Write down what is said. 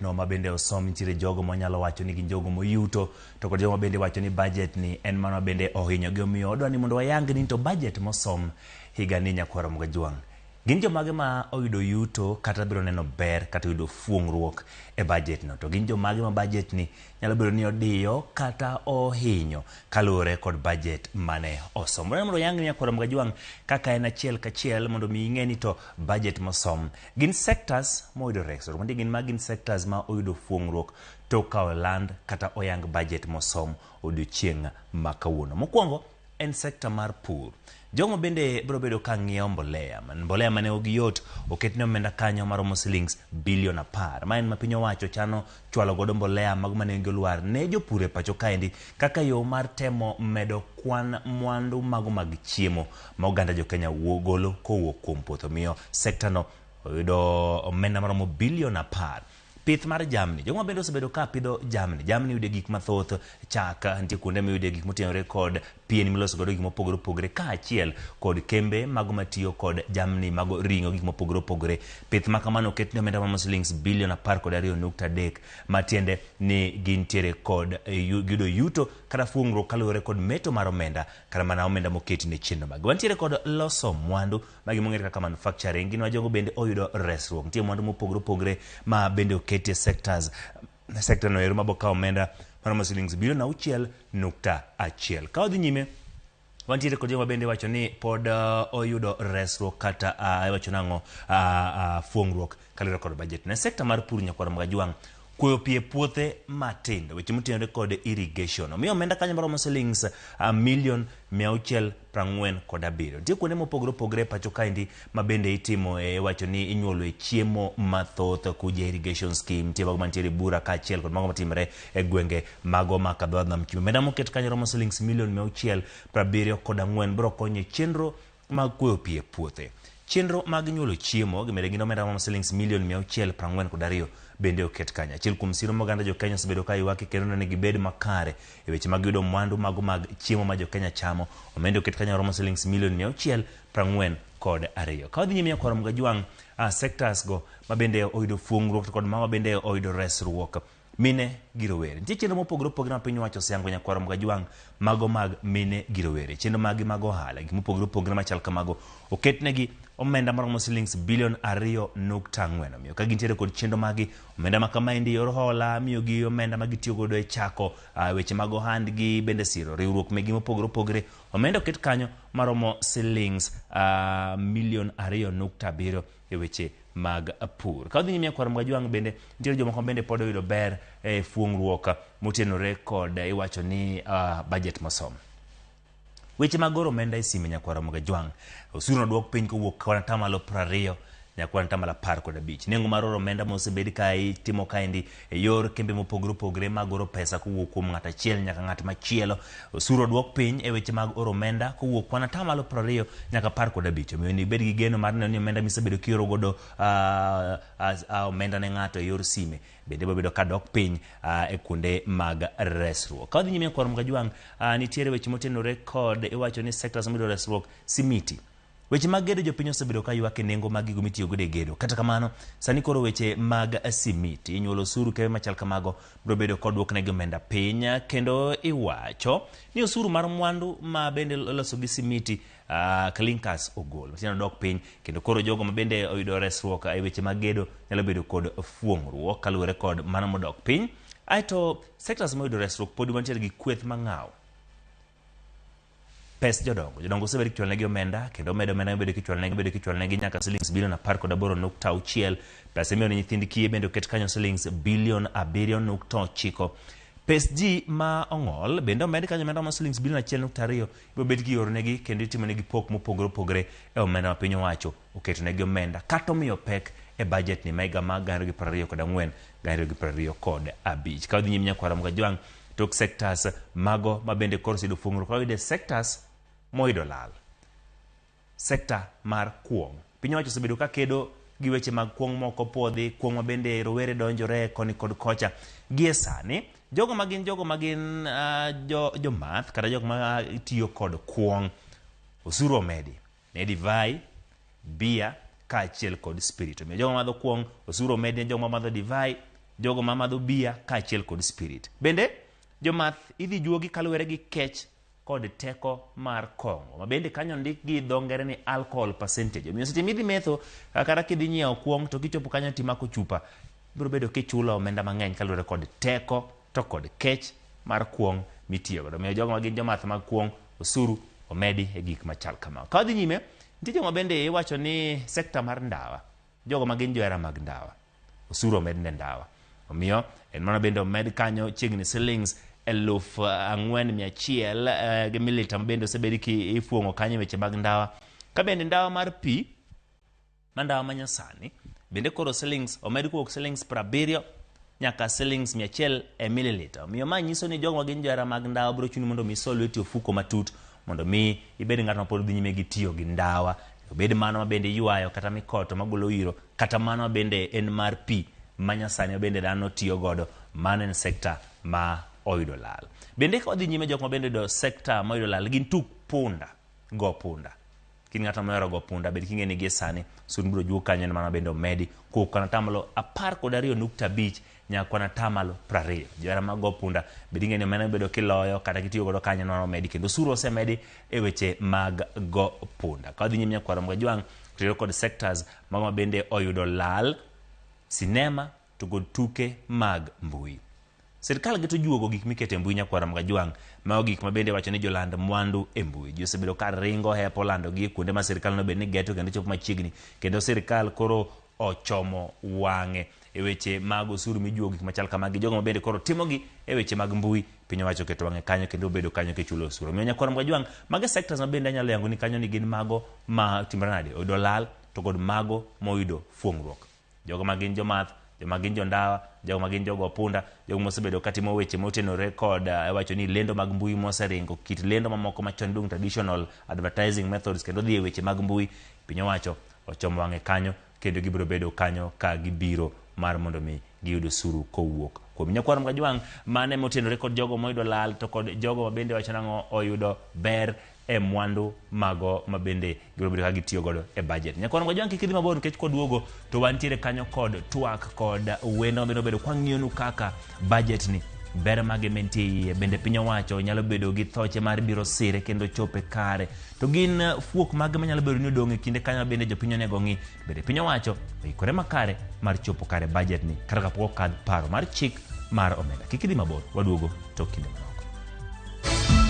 No ma bende osom nitiere jogo manyalo wacho ni gin jogo moyuto to kod jogo ma bende wacho ni budget ni en mano bende ohinyogi. Omiyo wadwa ni mondo wayang ni to budget mosom higa ni nyakwar Ramogi gin jomage ma oyudo yuto kata biro neno ber kata yudo fuong'ruok e budget no, to gin jomage ma budget ni nyalo bedo ni odiyo kata ohinyo kaluwore kod budget mane osom. Wadwa ni mondo wayang ni nyakwar Ramogi Ajwang' kaka en achiel kachiel mondo mi ing'e ni to budget mosom gin sectors moyudo resruok, mandi gin magi gin sectors ma oyudo fuong'ruok tok ka oland kata oyang budget mosom odiochieng' ma kawuono. Mokwongo en sekta mar pur. Jogo bende biro bedo ka ng'iewo mbolea. Mbolea ma nengogi yot oketne omenda kanyo maromo silings bilion 10. Ma en ma piny owacho chano chwalo godo mbolea mago ma nengogi olwar ne jopur e pacho kaendi kaka yo mar temo medo kwan mwandu mago mag chiemo ma oganda jo Kenya golo kowuok kuom puothe. Omiyo sekta no oyudo omenda maromo bilion 10. Pith mar jamni. Jogo ma bende osebedo ka pidho jamni. Jamni yude gik mathoth, chak, nitie kuonde miyude gik motenore kod pien miloso godo gik mopogore opogore kaachiel kod kembe mago matiyo kod jamni mago ring'o gik mopogore opogore. Pith ma kamano oketne omenda maromo silings bilion 12.3 matiende ni gintiere kod yudo yuto kata fuong'ruok kaluwore kod meto mar omenda kata mana omenda moketi ne chenro magi. Wantiere kod loso mwandu magi mong'ere kaka manufacturing gin jogo bende oyudo resruok. Nitie mwandu mopogore opogore ma bende oketi e sectors sector no ero mabo kawo omenda maromo silings bilion 6.1. Ka wadhi nyime wantiere kod joma bende wacho ni pod oyudo resruok kata iwacho nang'o fuong'ruok kaluwore kod budget ne sekta mar pur nyakwar Magajwang' kuoyo pi e puothe matindo weche motenore kod irrigation omiyo omenda kanyo maromo silings milion 647. Nitie kuonde mopogore opogore e pacho kaendi ma bende itimo iwacho ni inyuolo e chiemo mathoth kuja irrigation scheme nitie mago mantiere Bura kaachiel kod mago matimore e gwenge mago ma Kadhoa Nam Chumbi. Omenda moket kanyo romo silings milion 674 biro konyo e chenro mag kuoyo pi e puothe. Chenro mag nyuolo chiemo gimede gin omenda maromo silings milion 642 bende oket kanyo. Achiel kuom siro ma oganda jo Kenya osebedo ka ywak kendo neno ni gibed makare e weche mag yudo mwandu mago mag chiemo ma jo Kenya chamo. Omenda oket kanyo maromo silings milion 642. Ka wadhi nyime nyakwar Mgajwang' sectors go ma bende oyudo fuong'ruok to kod mago bende oyudo resruok. Mine gi rowere. Nitie chenro mopogore opogore ma piny owacho oseyango nyakwar Mgajwang' mago mag mine gi rowere. Chenro mag gi mag ohala, gik mopogore opogore machal kamago oketnegi omenda maromo silings bilion 2.4. Omiyo ka gintiere kod chenro magi, omenda ma kamaendi yor hola, miyogi omenda ma gitiyo godo e chako weche mag ohandgi, bende siro riwruok megi mopogore opogore. Omenda oket kanyo maromo silings milion 2.7 e weche mag pur. Ka wadhi nyime nyakwar Mgajwang' bende nitiere jomoko bende pod oyudo ber e fuong'ruok motenore kod iwacho ni budget mosom. Weche mag goro omenda e sime nyakwar Mgajwang' osuru nodwok piny kowuok kwan atamalo 20 nyaka kwan atamalo 15. Nengo mar oro omenda mosebed ka itimo kaendi e yor kembe mopogore opogore mag oro pesa kowuok kuom ng'at achiel nyaka ng'at machielo. Osuru odwok piny e weche mag oro omenda kowuok kwan atamalo 20 nyaka 15. Omiyo ibed gi geno mar neno ni omenda misebedo kioro godo omenda ne ng'ato e yor sime bende biro bedo ka dok piny e kuonde mag resruok. Ka wadhi nyime nyakwar Mgajwang' nitiere weche motenore kod iwacho ni sectors moyudo resruok simiti. Weche mag gedo jopiny osebedo ka ywak e nengo mag gigo mitiyo godo e gedo. Kata kamano, sani koro weche mag simiti, inyuolo osuru kembe machal kamago biro bedo kodwoknegi omenda piny kendo iwacho ni osuru mar mwandu ma bende iloso gi simiti clinkers ogol. Matiende odok piny kendo koro jogo ma bende oyudo resruok e weche mag gedo nyalo bedo kod fuong'ruok kaluwore kod mano modok piny. Aeto sectors moyudo resruok pod wantiere gi kweth mang'aw. Pes jodongo. Jodongo osebed kichwalonegi omenda kendo omedo omenda mibedo kichwalonegi bedo kichwalonegi nyaka silings bilion 18.6. Pesa imiyo ne nyithind kiye bende oket kanyo silings bilion 7.9. Pes ji ma ong'ol bende omed kanyo omenda ma silings bilion 1.2 ibiro bed kioronegi kendo itimonegi pok mopogore opogore e omenda ma piny owacho oketonegi omenda kata omiyo pek e budget ni ma higa mar 2024 2025. Ka wadhi nyime nyakwar Mgajwang' tok sectors mago ma bende koro oseyudo fuong'ruok wayudo e sectors moyudo lal. Sekta mar kuong'. Piny owacho osebedo ka kedo gi weche mag kuong' moko puodhi, kuong' ma bende rowere donjore koni kod kocha. Gie sani, jogo ma gin jogo ma gin jomath kata jok ma tiyo kod kuong' osuru omedi ne divai, bia kaachiel kod spirit. Omiyo jogo madho kuong' osuru omedi ne jogo ma madho divai jogo ma madho bia kaachiel kod spirit. Bende jomath idhi juogi kaluwore gi kech kod teko mar kong'o ma bende kanyo ondik gi dho ngere ni alcohol percentage. Omiyo seche midhi metho kata kidhi nyiewo kuong' to kichopo kanyo timako chupa, ibiro bedo kichulo omenda mang'eny kaluwore kod teko to kod kech mar kuong' mitiyo godo. Omiyo jogo ma gin jomath mag kuong' osuru omedi e gik machal kama. Ka wadhi nyime, nitie joma bende iwacho ni sekta mar ndawa, jogo ma gin johera mag ndawa, osuru omed ne ndawa. Omiyo en mano bende omed kanyo chiegni silings 4,100 gi milita ma bende osebedi ki ifuong'o kanyo e weche mag ndawa. Ka bende ndawa mar pi, ma ndawa ma nyasani, bende koro silings omed kowuok silings 70 nyaka silings 100 e mililita. Omiyo ma nyiso ni jogo ma gin johera mag ndawa biro chuni mondo mi isol lweti e ofuko matut mondo mi ibed ng'at ma pod dhi nyime gi tiyo gi ndawa. Obed mano ma bende iywayo kata mikoto magolo iro, kata mano ma bende en mar pi ma nyasani ma bende dhano tiyo godo, mano en sekta ma oyudo lal. Bende ka wadhi nyime jok ma bende oyudo sekta ma oyudo lal gin tuk punda, go punda. Kin ng'ato mohero go punda, bed king'e ni gie sani osuru biro juog kanyo en mana bende omedi kowuok kwan atamalo 12.5 nyaka kwan atamalo 20. Johera mag go punda bed ing'e ni omenda mibedo kiloyo kata kitiyo godo kanyo en mana omedi kendo osuru osemedi e weche mag go punda. Ka wadhi nyime nyakwar Ramogi tiyo kod sectors mago ma bende oyudo lal, sinema to kod tuke mag mbui. Sirkal geto juogo gik miketo e mbui nyakwar Ramogi Ajwang', mago gik ma bende wacho ni joland mwandu e mbui. Ji osebedo ka ringo hepo landogi e kuonde ma sirkal nobed ni geto kendo chopo machiegni kendo sirkal koro ochomo wang'e e weche mag osuru mijuogo gik machal kamagi. Jogo ma bende koro timogi e weche mag mbui, piny owacho oketo wang'e kanyo kendo obedo kanyo kichulo osuru. Omiyo nyakwar Ramogi Ajwang', mage sectors ma bende anyalo yango ni kanyo ni gin mago ma timore nade, oyudo lal to kod mago moyudo fuong'ruok. Jogo ma gin jomath, joma gin jondawa, jogo ma gin jogo punda, jogo mosebedo katimo weche motenore kod iwacho ni lendo mag mbui moseringo, kit lendo mamoko machon iluongo traditional advertising methods kendo dhi e weche mag mbui, piny owacho ochomo wang'e kanyo kendo gibiro bedo kanyo ka gibiro mar mondo mi giyud osuru kowuok kuom nyakwar Ramogi Ajwang'. Mane motenore kod jogo moyudo lal to kod jogo ma bende wacho nang'o oyudo ber e mwandu mago ma bende gibiro bedo ka gitiyo godo e budget. Nyakwar Ramogi Ajwang' kik idhi mabor nikech kwaduogo to wantiere kanyo kod twak kod wendo ma bende obedo kwang'iyonu kaka budget ni ber mage mentie iye, bende piny owacho nyalo bedo gi thoche mar biro sire kendo chope kare, to gin fuok mage manyalo bedo ni odong' e kinde kanyo bende jopiny onego ng'i, bende piny owacho oikore makare mar chopo kare budget ni kata kapok okadh paro mar chik mar omenda. Kik idhi mabor, waduogo tok kinde manok.